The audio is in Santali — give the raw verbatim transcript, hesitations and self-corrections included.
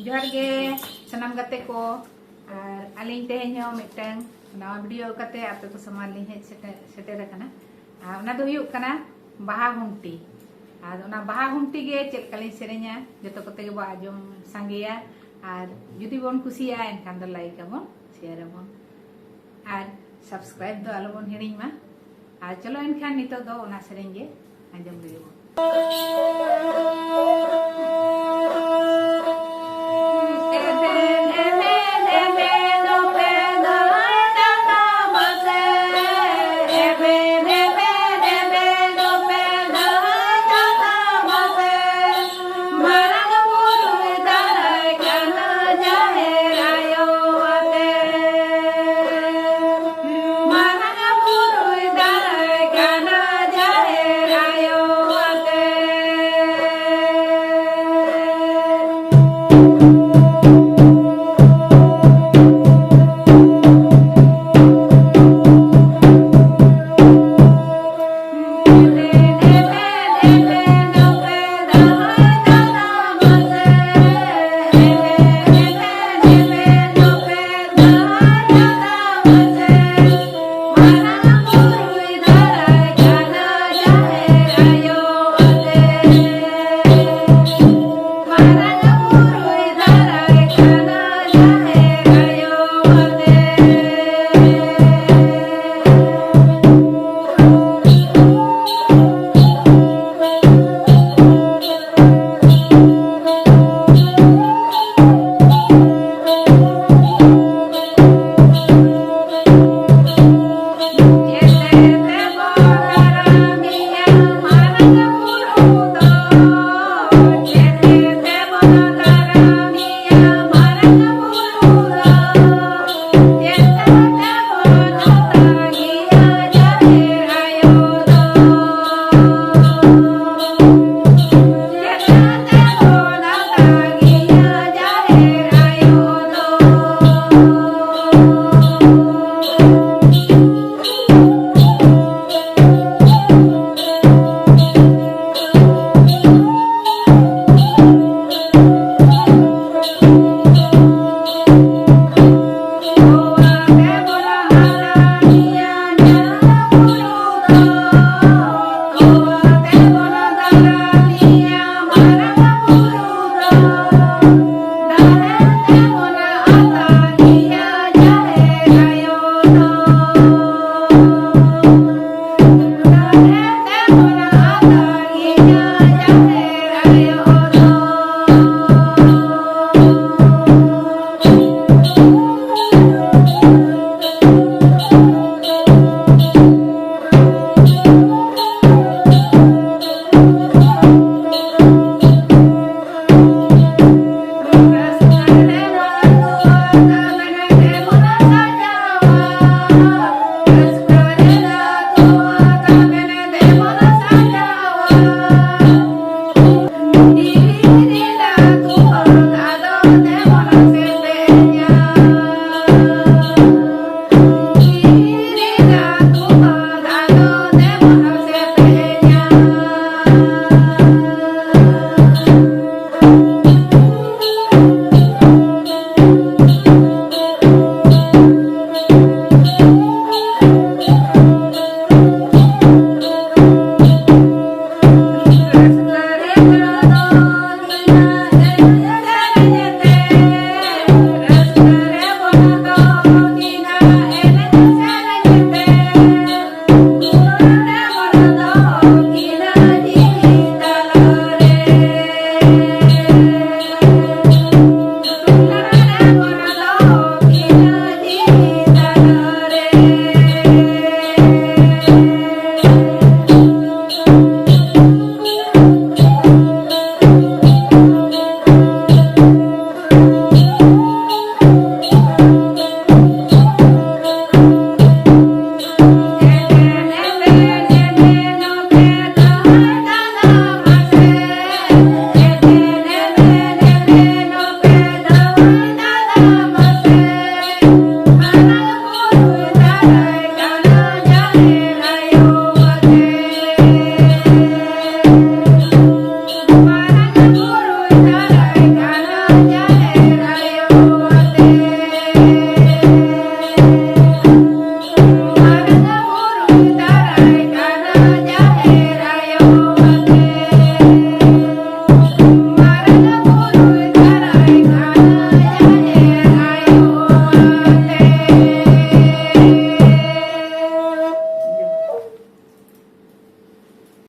ᱡᱚᱦᱟᱨ ᱜᱮ ᱥᱟᱱᱟᱢ ᱜᱟᱛᱮ ᱠᱚ, ᱟᱨ ᱟᱹᱞᱤᱧ ᱛᱮᱦᱮᱧ ᱦᱚᱸ ᱢᱤᱫᱴᱟᱝ ᱱᱟᱣᱟ ᱵᱷᱤᱰᱤᱭᱳ ᱠᱟᱛᱮ ᱟᱯᱮ ᱠᱚ ᱥᱟᱢᱟᱝ ᱞᱤᱧ ᱦᱮᱡ ᱥᱮᱴᱮᱨ, ᱥᱮᱴᱮᱨ ᱟᱠᱟᱱᱟ᱾ ᱟᱨ ᱚᱱᱟ ᱫᱚ ᱦᱩᱭᱩᱜ ᱠᱟᱱᱟ ᱵᱟᱦᱟ ᱦᱩᱢᱴᱤ᱾ ᱟᱨ ᱚᱱᱟ ᱵᱟᱦᱟ ᱦᱩᱢᱴᱤ ᱜᱮ ᱪᱮᱫ ᱞᱮᱠᱟᱞᱤᱧ ᱥᱮᱨᱮᱧᱟ, ᱡᱚᱛᱚ ᱠᱚᱛᱮ ᱜᱮᱵᱚ ᱟᱸᱡᱚᱢ ᱥᱟᱸᱜᱮᱭᱟ᱾ ᱟᱨ ᱡᱩᱫᱤ ᱵᱚᱱ ᱠᱩᱥᱤᱭᱟᱜᱼᱟ, ᱮᱱᱠᱷᱟᱱ ᱫᱚ ᱞᱟᱭᱤᱠ ᱟᱵᱚᱱ, ᱥᱮᱭᱟᱨ ᱟᱵᱚᱱ᱾ ᱟᱨ ᱥᱟᱵᱥᱠᱨᱟᱭᱤᱵ ᱫᱚ ᱟᱞᱚᱵᱚᱱ ᱦᱤᱲᱤᱧ ᱢᱟ᱾ ᱟᱨ ᱪᱚᱞᱚ ᱮᱱᱠᱷᱟᱱ ᱱᱤᱛᱚᱜ ᱫᱚ ᱚᱱᱟ ᱥᱮᱨᱮᱧ ᱜᱮ ᱟᱸᱡᱚᱢ ᱞᱮᱜᱮ ᱵᱚᱱ᱾